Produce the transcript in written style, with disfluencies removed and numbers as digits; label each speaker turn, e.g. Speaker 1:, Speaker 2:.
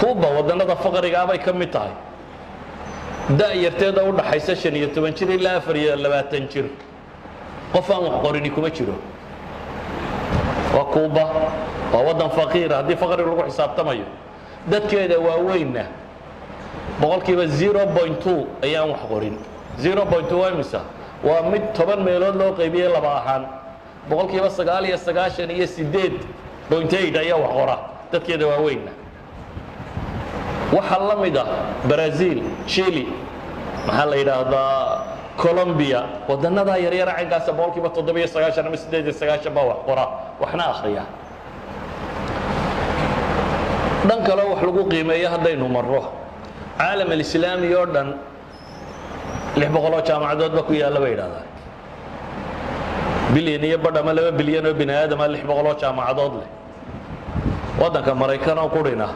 Speaker 1: Kuuba waddannada faqrigaa bay ka mid tahay. Da'yarteeda u dhaxaysa 15 jir ilaa 24 jir, qof aan wax qorini kuma jiro. Waa Kuuba, waa waddan faqiira haddii faqri lagu xisaabtamayo. Dadkeeda waaweynna 0.2% ayaan wax qorin. 0.2 waa imisa? Waa mid 10 meelood loo qaybiyey laba ahaan. 99.8% ayaa wax qora dadkeeda waaweynna. Waxaa la mid ah Brazil, Chile, maxaa la yidhaahdaa, Colombia. Waddannadaa yaryara caynkaasa 97% ama 98% baa wax qora, waxna akhriya. Dhan kale wax lagu qiimeeyo haddaynu marro, caalam alislaami oo dhan 600 oo jaamacadood ba ku yaalla, bay yidhahdaan. Bilyan iyo badh ama 2 bilyan oo bini aadama 600 oo jaamacadood leh. Waddanka Maraykan oo qurina